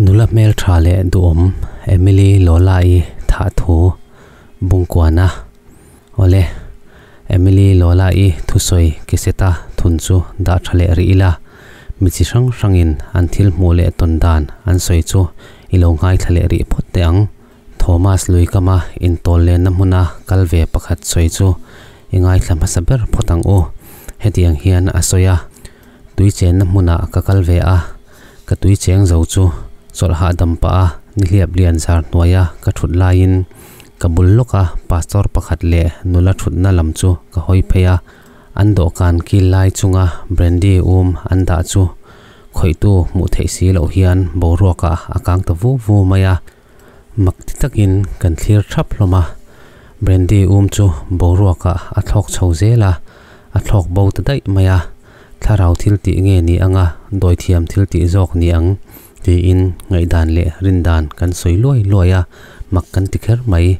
Nula hmeltha leh duhawm Emily Lola-i thah thu Bungkuana. Awle, Emily Lola-i thusawi Keseta thun chu dah tha leh rih ila, mi chi hrang hrangin an thil hmuh leh tawn dan an sawi chu i lo ngaithla leh rih phawt teh ang. Thomas Luikama intawl lenna hmuna kal ve pakhat sawi chu i ngaithla hmasa ber phawt ang u. Hetiang hian a sawi a, Tui chenna hmunah ka kal ve a, ka tui cheng zo chu chawlh hahdam pah a nihliap lian zar hnuaia ka thut laiin ka bul lawka pastor pakhat leh nula thutna lam chu ka hawi phei a, an dawhkan kil lai chunga brandy um an dah chu khawihtu hmuh theih si loh hian boruakah a kang ta vu vu mai a. Mak ti takin kan thlir thap hlawm a, Brandy um chu boruakah a thlawk chho zel a, a thlawk bo ta daih mai a, thlarau thil tih nge ni anga dawithiam thil tih zawk ni ang tiin ngaihdan leh rindan kan sawi luai luai a, mak kan ti kher mai.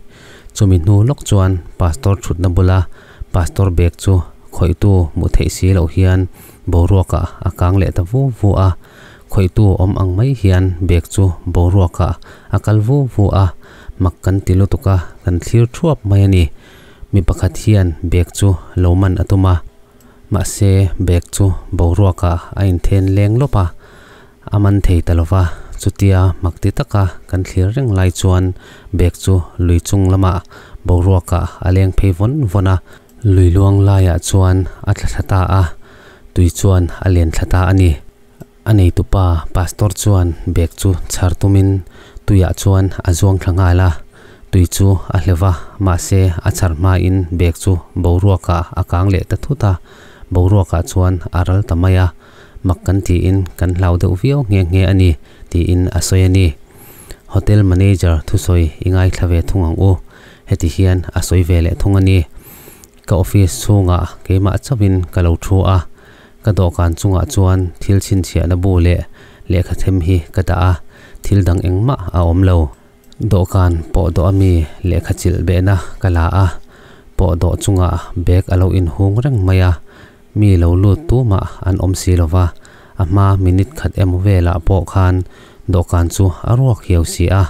Chumi hnu lawk chuan Pastor thutna bula Pastor bag chu khawihtu hmuh theih si loh hian boruakah a kang leh ta vu vu a, Khawihtu awm ang mai hian bag chu boruakah a kal vu vu a, mak kan ti lutuk a, kan thlir thuap mai a ni. Mi pakhat hian bag chu lo man a tum a, mahse bag chu boruakah a inthen leng lawp a, a man thei ta lo va. Chutia mak ti taka kan thlir reng lai chuan bag chu lui chung lamah boruakah a leng phei vawn vawn a, lui luang laiah chuan a tla thla ta a, tui chuan a len thla ta a ni. A neitupa pastor chuan bag chu chhar tumin tuiah chuan a zuang thla nghal a, tui chu a hleuh a, mahse a chhar hmain bag chu boruakah a kang leh ta thut a, boruakah chuan a ral ta mai a, mak kan tiin kan hlau deuh viau nghe nghe a ni tiin a sawi a ni. Hotel manager thusawi i ngaithla ve thung ang u, heti hian a sawi ve leh thung a ni. Ka office chhungah keimah chauhin ka lo thu a, ka dawhkan chungah chuan thil chhinchhiahna bu leh lehkha them hi ka dah a, thil dang engmah a awm lo. Dawhkan pawh dawh ami lehkha chilh behna ka la a, pawh dawh chungah bag a lo inhung reng mai a, mi lo lut tumah an awm si lo va, a hma minute khat emaw velah pawh khan dawhkan chu a ruak hiau si a,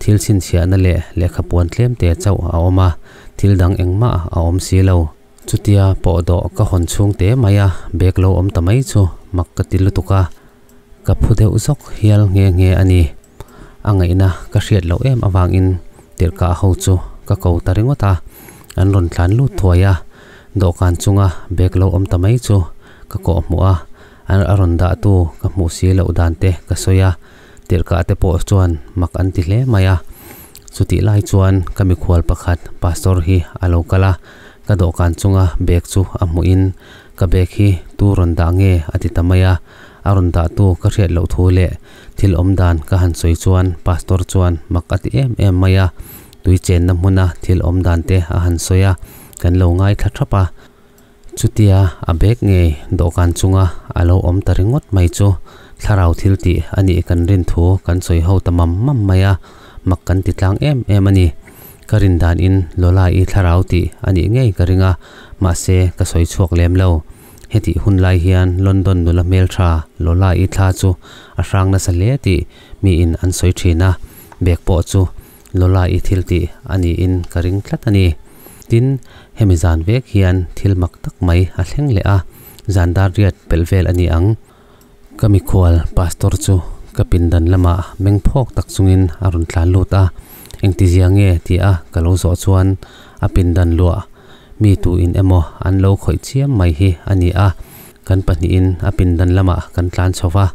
Thil chhinchhiahna leh lehkha puan tlem te chauh a awm a, thil dang engmah a awm si lo. Chutia pawh dawh ka hawn chhung te mai a, bag lo awm ta mai chu mak ka ti lutuk a, ka phu deuh zawk hial nghe nghe a ni. A ngaihna ka hriat loh em avangin tirhkah ho chu ka ko ta ringawt a, an rawn tlan lut thuai a, dawhkan chunga bag lo awm ta mai chu ka kawh hmuh a, a rawn dahtu ka hmuh si loh dan te ka sawi a. Tirhkah te pawh chuan mak an ti hle mai a. Chutih lai chuan ka mikhual pakhat pastor hi a lo kal a, ka dawhkan chunga bag chu a hmuhin ka bag hi tu rawn dah nge a ti ta mai a, a rawn dahtu ka hriat loh thu leh thil awm dan ka han sawi chuan pastor chuan mak a ti em em mai a, tui chenna hmuna thil awm dan te a han sawi a, kan lo ngaithla thap a. Chutia a bag ngei dawhkan chunga a lo awm ta ringawt mai chu thlarau thil tih a nih kan rin thu kan sawi ho ta mam mam mai a, mak kan ti tlang em em a ni. Ka rin danin Lola-i thlarau tih a nih ngei ka ring a, mahse ka sawi chhuak lem lo. Hetih hun lai hian London nula hmeltha Lola-i thla chu a hrang nasa hle tih miin an sawi thin a, bag pawh chu Lola-i thil tih a niin ka ring tlat a ni. Tin, hemi zan vek hian thil mak tak mai a thleng leh a, zan dar riat pelh vel a ni ang. Ka mikhual pastor chu ka pindan lamah meng phawk tak chungin a rawn tlan lut a, engtizia nge ti a ka lo zawh chuan a pindan luah mi tu in emaw an lo khawih chiam mai hi a ni a, kan pahnihin a pindan lamah kan tlan chho va.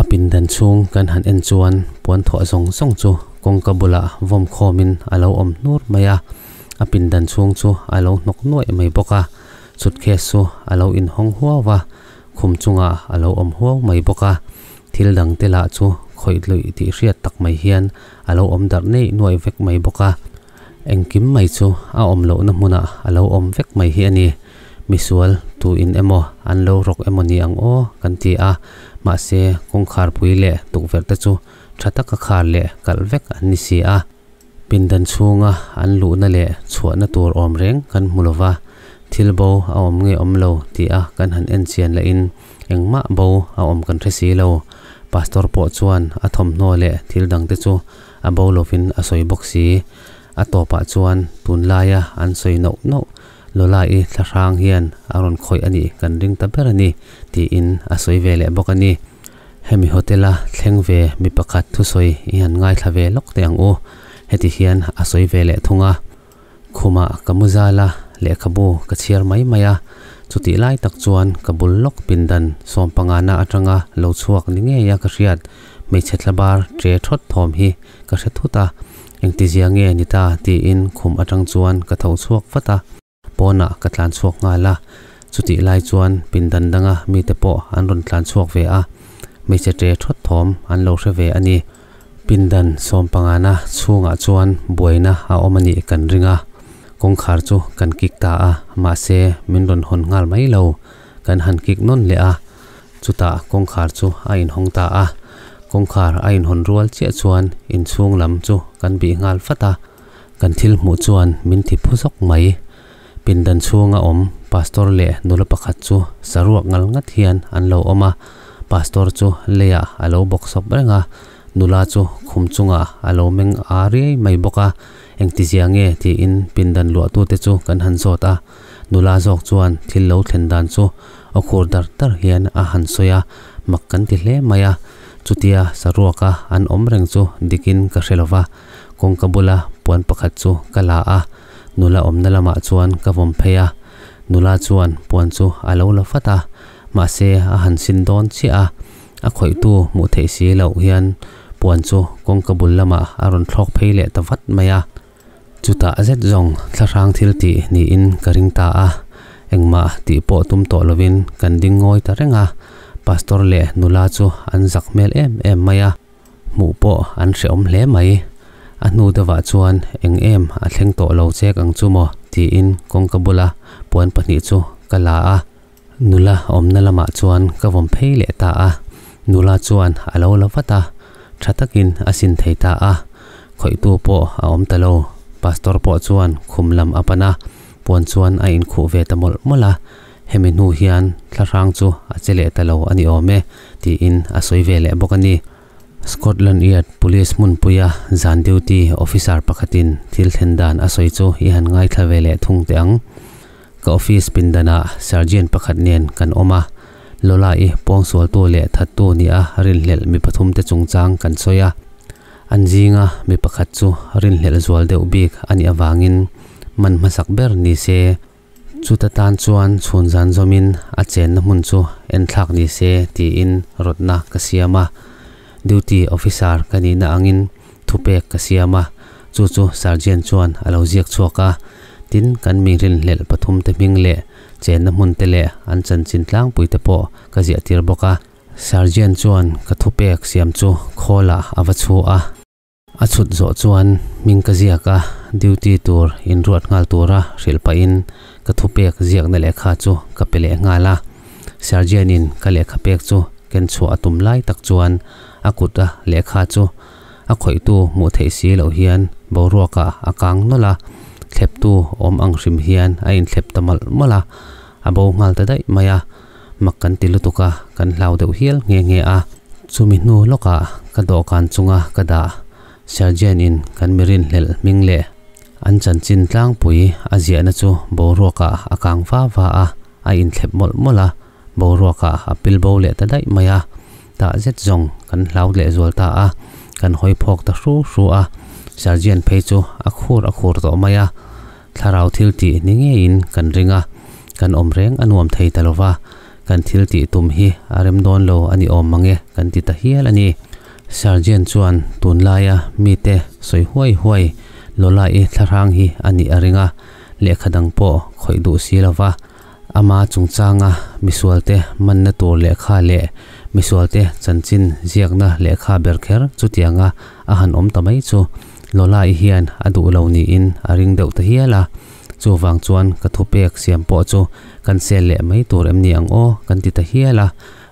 A pindan chhung kan han en chuan puan thuah zawng zawng chu kawngka bulah vawm khawmin a lo awm hnur mai a, a pindan chhung chu a lo hnawk nuaih mai bawk a, suitcase chu a lo inhawng huau va, khum chungah a lo awm huau mai bawk a, thil dang te lah chu khawih luih tih hriat tak mai hian a lo awm darh neih nuaih vek mai bawk a, engkim mai chu a awm lohna hmunah a lo awm vek mai hi a ni. Misual tu in emaw an lo rawk emaw ni ang aw kan ti a, mahse kawngkhar pui leh tukverh te chu tha taka khar leh kalh vek an ni si a. Pindan chhunga an luhna leh chhuahna tur awm reng kan hmu lo va, thil bo a awm nge awm lo ti a kan han en chian lahin engmah bo a awm kan hre si lo. Pastor pawh chuan a thawmhnaw leh thil dangte chu a bo lovin a sawi bawk si. A tawpah chuan tunlaia an sawi nauh nauh Lola-i thlahrang hian a rawn khawih a nih kan ring ta ber a ni, tiin a sawi ve leh bawk a ni. Hemi hotel-a thleng ve mi pakhat thusawi i han ngaithla ve lawk teh ang u, heti hian a sawi ve leh thung a. Khumah ka mu zal a, lehkhabu ka chhiar mai mai a, chutih lai tak chuan ka bul lawk pindan sawmpangana atanga lo chhuak ni ngei a ka hriat hmeichhe thlabar ṭe ṭhawt thawm hi ka hre thut a, engtizia nge ni ta tiin khum atang chuan ka tho chhuak vat a, pawnah ka tlan chhuak nghal a, chutih lai chuan pindan danga mite pawh an rawn tlan chhuak ve a, hmeichhe ṭe ṭhawt thawm an lo hre ve a ni. Pindan sawmpangana chhungah chuan buaina a awm a nih kan ring a, kawngkhar chu kan kik ta a, mahse min rawn hawn nghal mai lo, kan han kik nawn leh a, chutah kawngkhar chu a inhawng ta a, kawngkhar a inhawn rual chiah chuan inchhung lam chu kan bih nghal vat a, kan thil hmuh chuan min ti phu zawk mai. Pindan chhunga awm pastor leh nula pakhat chu saruak ngal ngat hian an lo awm a, pastor chu leiah a lo bawk sawp reng a, nula chu khum chungah a lo meng a riai mai bawk a, engtizia nge tiin pindan luahtute chu kan han zawt a, nula zawk chuan thil lo thlen dan chu aw khur dar dar hian a han sawi a, mak kan ti hle mai a, chutia saruaka an awm reng chu dikin ka hre lova, kawngka bula puan pakhat chu ka la a. Nula awmna lamah chuan ka vawm phei a, nula chuan puan chu a lo la vat a, mahse a han sin dawn chiah a, a khawihtu hmuh theih si loh hian puan chu kawngka bul lamah a rawn thlawk phei leh ta vat mai a. Chutah zet zawng thlahrang thil tih niin ka ring ta a, engmah tih pawh tum tawh lovin kan ding ngawi ta reng a, pastor leh nula chu an zak hmel em em mai a. Hmuh pawh an hrehawm hle mai. A hnu deuhah chuan eng em a thleng tawh lo chek ang chu maw tiin kawngka bula puan pahnih chu ka la a. Nula awmna lamah chuan ka vawm phei leh ta a. Nula chuan a lo la vat a, tha takin a sin thei ta a. Khawihtu pawh a awm ta lo. Pastor pawh chuan khum lam a pan a, puan chuan a inkhuh ve ta mawlh mawlh a. Hemi hnu hian thlahrang chu a che leh ta lo a ni awm e, tiin a sawi ve leh bawk a ni. Scotland Yard Police hmunpuia zan duty officer pakhatin thil thlen dan a sawi chu i han ngaithla ve leh thung teh ang. Ka office pindanah sergeant pakhat nen kan awm a, Lola-i pawngsualtu leh thattu nia rinhlelh mi pathumte chungchang kan sawi a. An zinga mi pakhat chu rinhlelh zual deuh bik a nih avangin man hmasak ber ni se. Chuta tan chuan chhun zan zawmin a chenna hmun chu enthlak ni se tiin rawtna ka siam a. Duty officer ka nihna angin thupek ka siam a, chu chu sergeant chuan a lo ziak chhuak a. Tin, kan mi rinhlelh pathumte hming leh chenna hmunte leh an chanchin tlangpuite pawh ka ziahtir bawk a. Sergeant chuan ka thupek siam chu khawlah a va chhu a. A chhut zawh chuan hming ka ziak a, duty tur inruat nghal tura hrilh pahin ka thupek ziakna lehkha chu ka pe leh nghal a. Sergeant-in ka lehkha pek chu ken chhuah a tum lai tak chuan a kut a lehkha chu a khawihtu hmuh theih si loh hian boruakah a kang nawlh a, thleptu awm ang hrim hian a inthlep ta mawlh mawlh a, a bo nghal ta daih mai a. Mak kan ti lutuk a, kan hlau deuh hial nghe nghe a. Chumi hnu lawkah ka dawhkan chunga ka dah Sergeant in kan mi rinhlelh hming leh an chanchin tlangpui a ziahna chu boruakah a kang va va a, a inthlep mawlh mawlh a, boruakah a pil bo leh ta daih mai a. Tah zet zawng kan hlau leh zual ta a, kan hawi phawk ta hru hru a, Sergeant phei chu a khur a khur tawh mai a. Thlarau thil tih ni ngeiin kan ring a, kan awm reng a nuam thei ta lova, kan thil tih tum hi a rem dawn lo a ni awm mang e kan ti ta hial a ni. Sergeant chuan tunlaia mite sawi huai huai Lola-i thlahrang hi a nih a ring a, lehkha dang pawh khawih duh si lova, ama chungchanga misualte manna tur lehkha leh misualte chanchin ziakna lehkha ber kher chutianga a han awm ta mai chu Lola-i hian a duh lo niin a ring deuh ta hial a, chuvang chuan ka thupek siam pawh chu kan sel leh mai tur em ni ang aw kan ti ta hial a,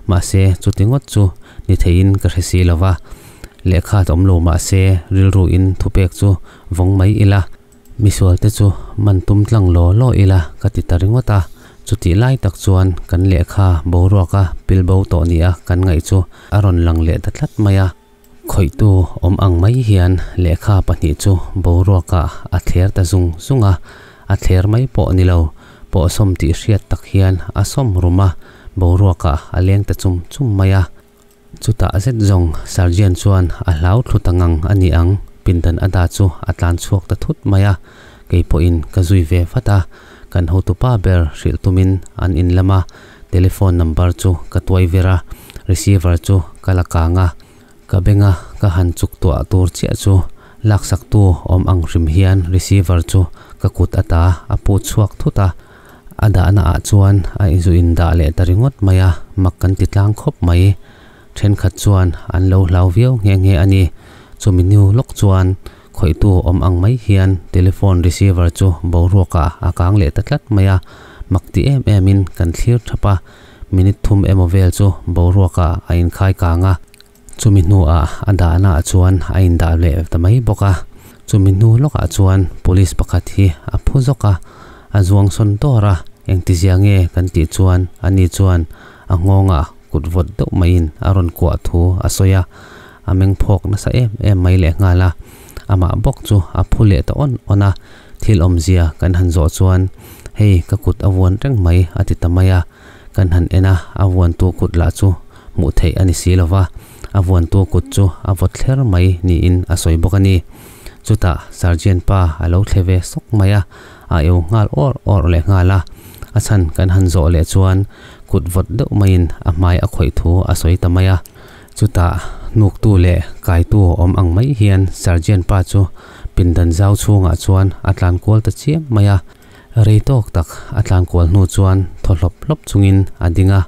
mahse chuti ngawt chu ni theiin ka hre si lo va, lehkha awm lo mahse rilruin thupek chu vawng mai ila, misualte chu man tum tlang law law ila ka ti ta ringawt a. Chutih lai tak chuan kan lehkha boruaka pil bo tawh nia kan ngaih chu a rawn lang leh ta tlat mai a. Khawihtu awm ang mai hian lehkha pahnih chu boruakah a thler ta zung zung a, a thler mai pawh ni lo, pawhsawm tih hriat tak hian a sawm rum a, boruakah a leng ta chum chum mai a. Chutah zet zawng Sergeant chuan a hlau thlu ta ngang a ni ang, pindan a dah chu a tlan chhuak ta thut mai a, kei pawhin ka zui ve vat a, kan hotupa ber hrilh tumin an in lama telephone number chu ka tuai vir a, receiver chu ka la kang a, ka benga ka han chuk tuah tur chiah chu laksaktu awm ang hrim hian receiver chu ka kut ata a put chhuak thut a, a dahna ah chuan a inzu in dah leh ta ringawt mai a, mak kan ti tlang khawp mai. Thenkhat chuan an lo hlau viau nghe nghe a ni. Chumi hnu lawk chuan khawihtu awm ang mai hian telephone receiver chu boruakah a kang leh ta tlat mai a, mak ti em em in kan thlir thap a, minute thum emaw vel chu boruakah a inkhai kang a, chumi hnuah a dahna ah chuan a indah leh ta mai bawk a. Chumi hnu lawkah chuan police pakhat hi a phu zawk a, a zuang sawn dawr a, engtizia nge kan tih chuan ani chuan a nghawngah kut vawt deuh maiin a rawn kuah thu a sawi a, a meng phawk nasa em em mai lehnghal a, amah bawk chu a phu leh ta awn awn a, thil awmzia kan han zawh chuan hei ka kut a vuan reng mai a ti ta mai a, kan han en a, a vuantu kut lah chu hmuh theih a ni si lo va, a vuantu kut chu a vawt thler mai niin a sawi bawk a ni. Chutah Sergeant pa a lo thle ve sawk mai a, a eu nghal awr awr leh nghal a, a chhan kan han zawh leh chuan kut vawt deuh maiin a hmai a khawih thu a sawi ta mai a. Chutah hnuktu leh kaitu awm ang mai hian Sergeant pa chu pindan zau chhungah chuan a tlan kual ta chiam mai a. Rei tawk tak a tlan kual hnu chuan thaw hlawp hlawp chungin a ding a,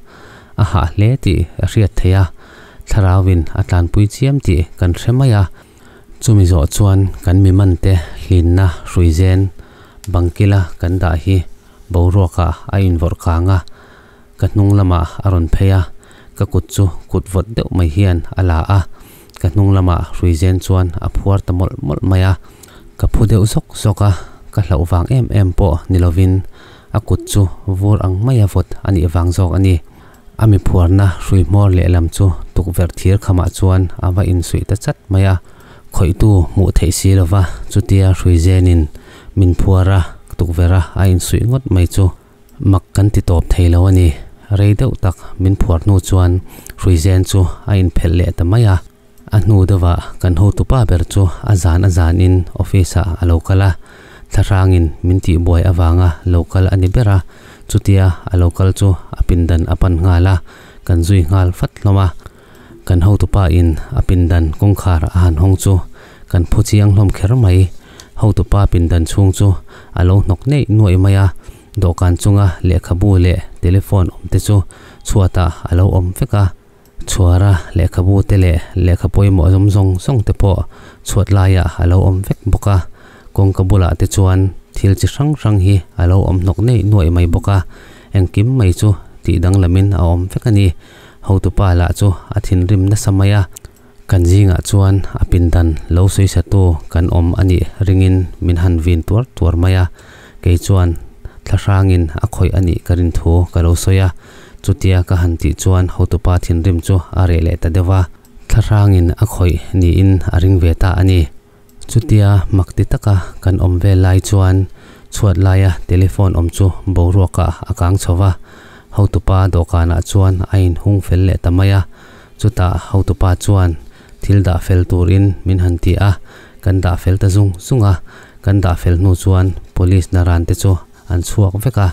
a hah hle tih a hriat theih a, thlarauin a tlanpui chiam tih kan hre mai a. Chumi zawh chuan kan mi mante hlinna hruizen bangkila kan dah hi boruakah a invawrh kang a, ka hnung lamah a rawn phei a, ka kut chu kut vawt deuh mai hian a la a, ka hnung lamah hruizen chuan a phuar ta mawlh mawlh mai a, ka phu deuh zawk zawk a, ka hlauh vang em em pawh ni lovin a kut chu vur ang maia vawt a nih vang zawk a ni. A mi phuarna hrui hmawr lehlam chu tukverh thir khamah chuan a va insuih ta chat mai a, khawihtu hmuh theih si lova chutia hrui zenin min phuar a, tukverha a insuih ngawt mai chu mak kan ti tawp thei lo a ni. Rei deuh tak min phuar hnu chuan hrui zen chu a inphelh leh ta mai a, a hnu deuhah kan hotupa ber chu a zan a zanin office ah a lo kal a, thlahrangin min tihbuai avanga lo kal a ni ber a, Chutia a lo kal chu a pindan a pan nghal a, kan zui nghal fat hlawm a. Kan hotupa in a pindan kawngkhar a han hawng chu kan phu chiang hlawm kher mai. Hotupa pindan chhung chu a lo hnawk neih nuaih mai a, dawhkan chunga lehkhabu leh telephone awm te chu chhuatah a lo awm vek a. Chhuara lehkhabu te leh lehkha pawimawh zawm zawng zawng te pawh chhuat laiah a lo awm vek bawk a, kawngka bulah te chuan thil chi hrang hrang hi a lo awm hnawk neih nuaih mai bawk a, engkim mai chu tih danglamin a awm vek a ni. Hotupa lah chu a thinrim nasa mai a, kan zingah chuan a pindan lo sawisatu kan awm a nih ringin min han vin tuar tuar mai a, kei chuan thlahrangin a khawih a nih ka rin thu ka lo sawi a. Chutia ka han tih chuan hotupa thinrim chu a reh leh ta deuh a, thlahrangin a khawih niin a ring ve ta a ni. Chutia mak ti taka kan awm vel lai chuan chhuat laia telephone awm chu boruakah a kang chho va, hotupa dawhkanah chuan a inhung fel leh ta mai a. Chutah hotupa chuan thil dah fel turin min han ti a, kan dah fel ta zung zung a. Kan dah fel hnu chuan police naran te chu an chhuak vek a.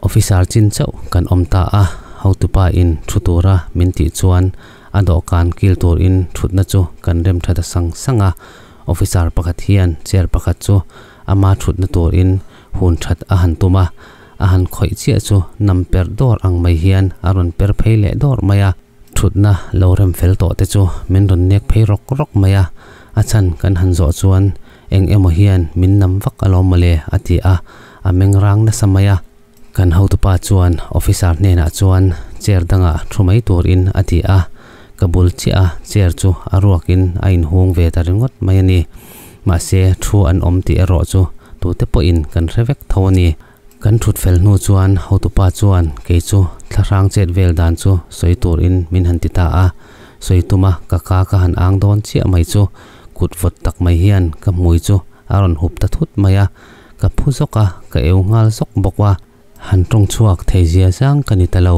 Officer chin chauh kan awm ta a, hotupa in thu tura min tih chuan a dawhkan kil tur in thutna chu kan rem tha ta sang sang a, officer pakhat hian chair pakhat chu ama thutna tur in hun that a han tum a, a han khawih chiah chu nam per dawr ang mai hian a rawn per phei leh dawr mai a, thutna lo rem fel tawh te chu min rawn nek phei rawk rawk mai a, a chhan kan han zawh chuan eng emaw hian min nam vak alawm mawle a ti a, a meng rang nasa mai a. Kan hotupa chuan officer hnenah chuan chair dangah thu mai turin a ti a, ka bul chiah a chair chu a ruakin a inhung ve ta ringawt mai a ni. Mahse thu an awm tih erawh chu tute pawhin kan hre vek tho a ni. Kan thut fel hnu chuan hotupa chuan kei chu thlahrang chet vel dan chu sawi turin min han ti ta a, sawi tuma ka ka ka han ang dawn chiah mai chu kut vawt tak mai hian ka hmui chu a rawn hup ta thut mai a, ka phu zawk a, ka eu nghal zawk bawk a, han tawng chhuak thei zia zang ka ni ta lo.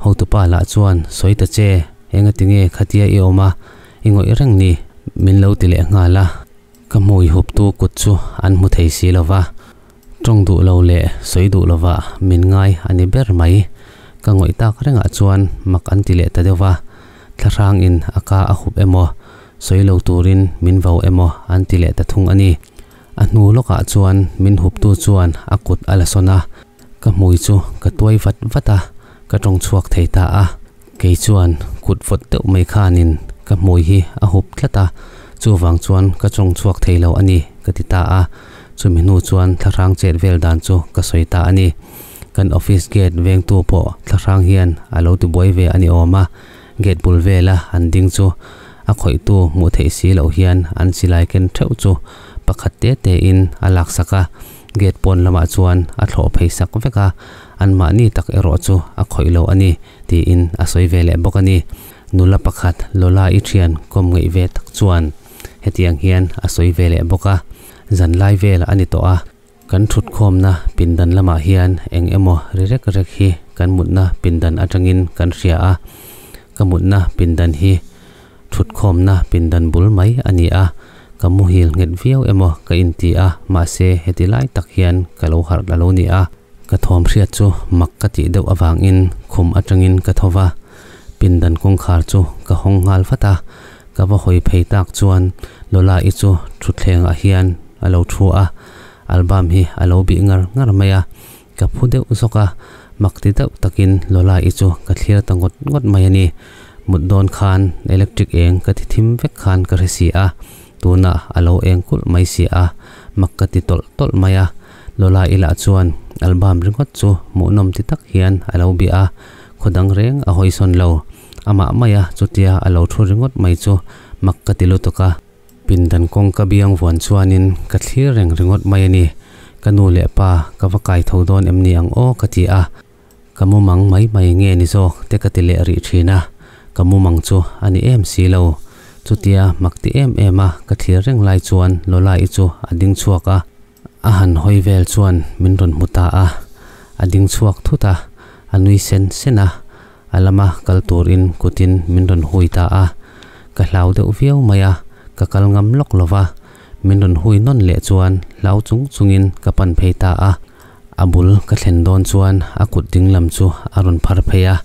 Hotupa lah chuan sawi ta che, engati nge khatia i awm a, i ngawih reng ni min lo ti leh nghal a. Ka hmui huptu kut chu an hmu thei si lo va, tawng duh lo leh sawi duh lovah min ngai a ni ber mai. Ka ngawih tak rengah chuan mak an ti leh ta deuh va, thlahrangin a ka a hup emaw, sawi lo turin min vau emaw an ti leh ta thung a ni. A hnu lawkah chuan min huptu chuan a kut a la sawn a, ka hmui chu ka tuai vat vat a, ka tawng chhuak thei ta a. Kei chuan kut vawt deuh mai khanin ka hmui hi a hup tlat a, chuvang chuan ka tawng chhuak thei lo a ni, ka ti ta a. Chumi hnu chuan thlahrang chet vel dan chu ka sawi ta a ni. Kan office gate vengtu pawh thlahrang hian a lo tibuai ve a ni awm a, gate bul vela an ding chu a khawihtu hmuh theih si loh hian an silai ken theuh chu pakhat te te in a laksak a, gate pawn lamah chuan a thlawh phei sak vek a, anmahni tak erawh chu a khawih lo a ni tiin a sawi ve leh bawk a ni. Nula pakhat Lola i thian kawm ngeih ve tak chuan hetiang hian a sawi ve leh bawk a, Zanlai vel a ni tawh a, kan thutkhawmna pindan lamah hian eng emaw ri rek rek hi kan mutna pindan atangin kan hria a, ka mutna pindan hi thutkhawmna pindan bul mai a ni a, ka muhil nghet viau emaw ka inti a, mahse heti lai tak hian ka lo harh la lo ni a. Ka thawm hriat chu mak ka tih deuh avangin khum atangin ka tho va, pindan kawngkhar chu ka hawng nghal vat a, ka va hawi phei tak chuan Lola-i chu thutthlengah hian a lo thu a, album hi a lo bih ngar ngar mai a, ka phu deuh zawk a, mak ti deuh takin Lola-i chu ka thlir ta ngawt ngawt mai a ni. Mut dawn khan electric eng ka ti thim vek khan ka hre si a, tunah a lo eng kulh mai si a, mak ka ti tawlh tawlh mai a. Lola-i lah chuan album ringawt chu hmuhnawm ti tak hian a lo bih a, khaw dang reng a hawisawn lo. Amah maia chutia a lo thu ringawt mai chu mak ka ti lutuk a. Pindan kawngka biang vuan chuanin ka thlir reng ringawt mai a ni. Ka nu leh pa ka va kai tho dawn em ni ang aw ka ti a. Ka mumang mai mai nge ni zawk te ka ti leh rih thin a. Ka mumang chu a ni em si lo. Chutia mak ti em em a ka thlir reng lai chuan Lola-i chu a ding chhuak a. A han hawi vel chuan min rawn hmu ta a. A ding chhuak thut a, a nui sen sen a. A lama kal turin kutin min rawn hui ta a, ka hlau deuh viau mai a, ka kal ngam lawk lo va, min rawn hui nawn leh chuan hlau chung chungin ka pan phei ta a, a bul ka thlen dawn chuan a kut ding lam chu a rawn phar phei a,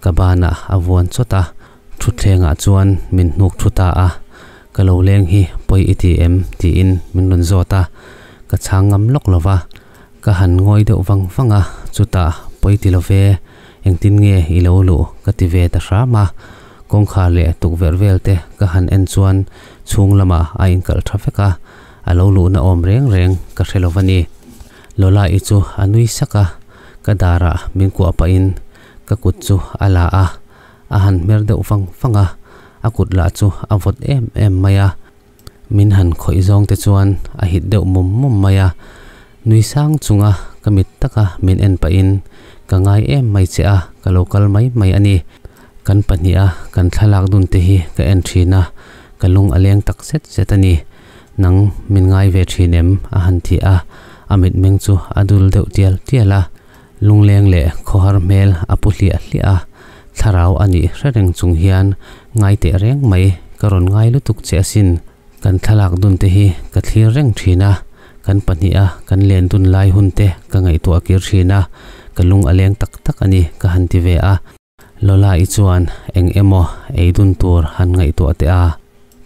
ka banah a vuan chawt a, thutthlengah chuan min hnuk thu ta a, ka lo leng hi pawi i ti em? tiin min rawn zawt a, ka chhang ngam lawk lo va. Ka han ngawi deuh vang vang a, chutah pawi ti lo ve, engtin nge i lo luh ka ti ve ta hram a, kawngkhar leh tukverh vel te ka han en chuan chhung lamah a inkalh tha vek a, a lo luhna awm reng reng ka hre lo va ni. Lola-i chu a nui sak a, ka darah min kuah pahin ka kut chu a la a, a han hmer deuh vang vang a, a kut lah chu a vawt em em mai a. Min han khawih zawng te chuan a hit deuh mum mum mai a, nui sang chunga ka mit taka min en pahin ka ngai em mai che a, ka lo kal mai mai a ni. Kan pahniha kan thlalak dun te hi ka en thin a, ka lung a leng tak zet zet a ni. Nang min ngai ve thin em? a han ti a, a mitmeng chu a dul deuh tial tial a, lungleng leh khawhar hmel a pu hliah hliah a, Thlarau a nih hre reng chung hian ngai teh reng mai, ka rawn ngai lutuk che asin. Kan thlalak dun te hi ka thlir reng thin a, kan pahniha kan len dun lai hun te ka ngaihtuah kir thin a, ka lung a leng tak tak a ni ka han ti ve a. Lola-i chuan eng emaw ei dun tur han ngaihtuah teh a,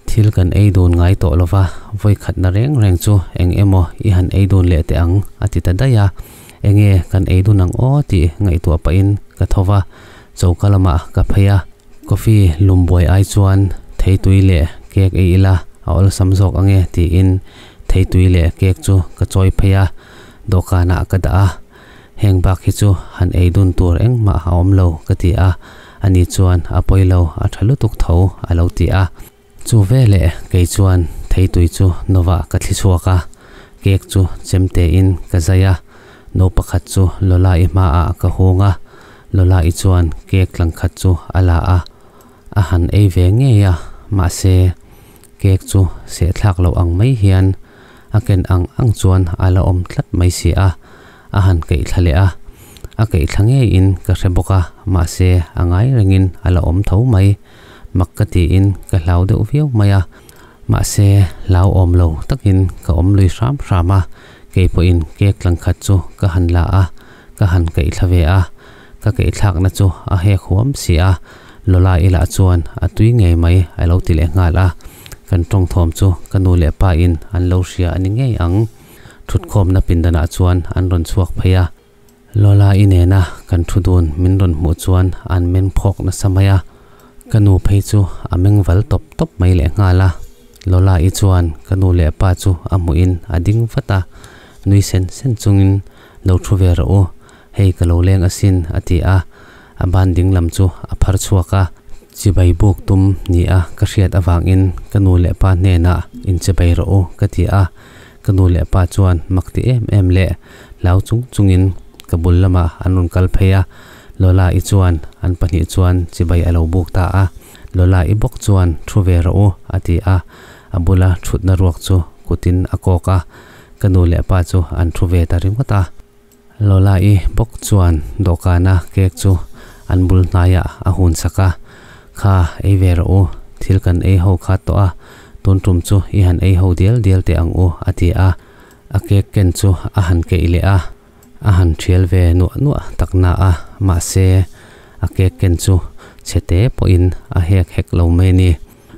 thil kan ei dun ngai tawh lova, vawikhatna reng reng chu eng emaw i han ei dun leh teh ang a ti ta daih a. Enge kan ei dun ang aw tih ngaihtuah pahin ka tho va, choka lamah ka phei a, coffee lum buai ai chuan theitui leh cake ei ila a awlsam zawk ange tiin theitui leh cake chu ka chawi phei a, dawhkanah ka dah a, heng bak hi chu han ei dun tur engmah a awm lo ka ti a, ani chuan a pawi lo a tha lutuk tho a lo ti a. Chu veleh kei chuan theitui chu novah ka thli chhuak a, cake chu chemte in ka zai a, No pakhat chu Lola-i hmaah ka hung a, Lola-i chuan cake tlang khat chu a la a, a han ei ve ngei a, mahse cake chu sehthlak loh ang mai hian a ken ang ang chuan a la awm tlat mai si a, a han keih thla leh a, a keih thla ngeiin ka hre bawk a, mahse a ngai rengin a la awm tho mai, mak ka tiin ka hlau deuh viau mai a, mahse hlauhawm lo takin ka awm lui hram hram a, kei pawhin cake tlang khat chu ka han la a, ka han keih thla ve a, ka keih thlakna chu a hek huam si a, Lola i lah chuan a tui ngei mai a lo ti leh nghal a, kan tawng thawm chu ka nu leh pa in an lo hria a ni ngei ang. Thutkhawmna pindanah chuan an rawn chhuak phei a, Lola i nena kan thu dun min rawn hmuh chuan an men phawk nasa mai a, ka nu phei chu a meng val tawp tawp mai leh nghal a. Lola i chuan ka nu leh pa chu a hmuhin a ding vat a, nui sen sen chungin lo thu ve rawh u, hei ka lo leng asin a ti a, a ban ding lam chu a phar chhuak a. Chibai buk tum ni a ka hriat avangin ka nu leh pa hnenah inchibai rawh u ka ti a, ka nu leh pa chuan mak ti em em leh hlau chung chungin ka bul lamah an rawn kal phei a, Lola-i chuan an pahnih chuan chibai a lo buk ta a, Lola-i bawk chuan thu ve rawh u a ti a, a bula thutna ruak chu kutin a kawk a, ka nu leh pa chu an thu ve ta ringawt a. Lola-i bawk chuan dawhkana cake chu an bul hnaiah a hun sak a, Kha, ei ve rawh u, thil kan ei ho kha tawh a, tun tum chu i han ei ho dial dial teh ang u, a ti a. A cake ken chu a han keih leh a, a han thial ve nuah nuah tak na a, mahse, a cake ken chu chhe te pawhin a hek hek lo mai a ni.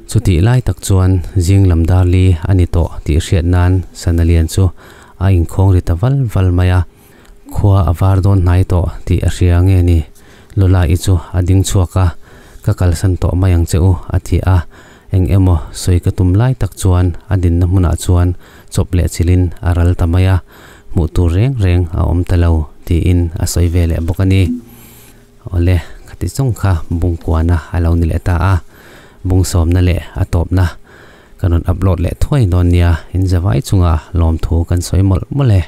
Chutih lai tak chuan zing lam dar li a ni tawh tih hriat nan sana lian chu a inkhawng ri ta val val mai a, khua a var dawn hnai tawh tih a hria nge ni? Lola-i chu a ding chhuak a, Ka kalsan tawh mai ang che u, a ti a. Eng emaw sawi ka tum lai tak chuan a dinna hmunah chuan chawp leh chilhin a ral ta mai a, hmuh tur reng reng a awm ta lo tiin a sawi ve leh bawk a ni. Awle, khati chung kha bungkuana a lo ni leh ta a, bungsawmna leh a tawpna kan rawn upload leh thuai dawn nia, in zavai chunga lawmthu kan sawi mawlh mawlh e.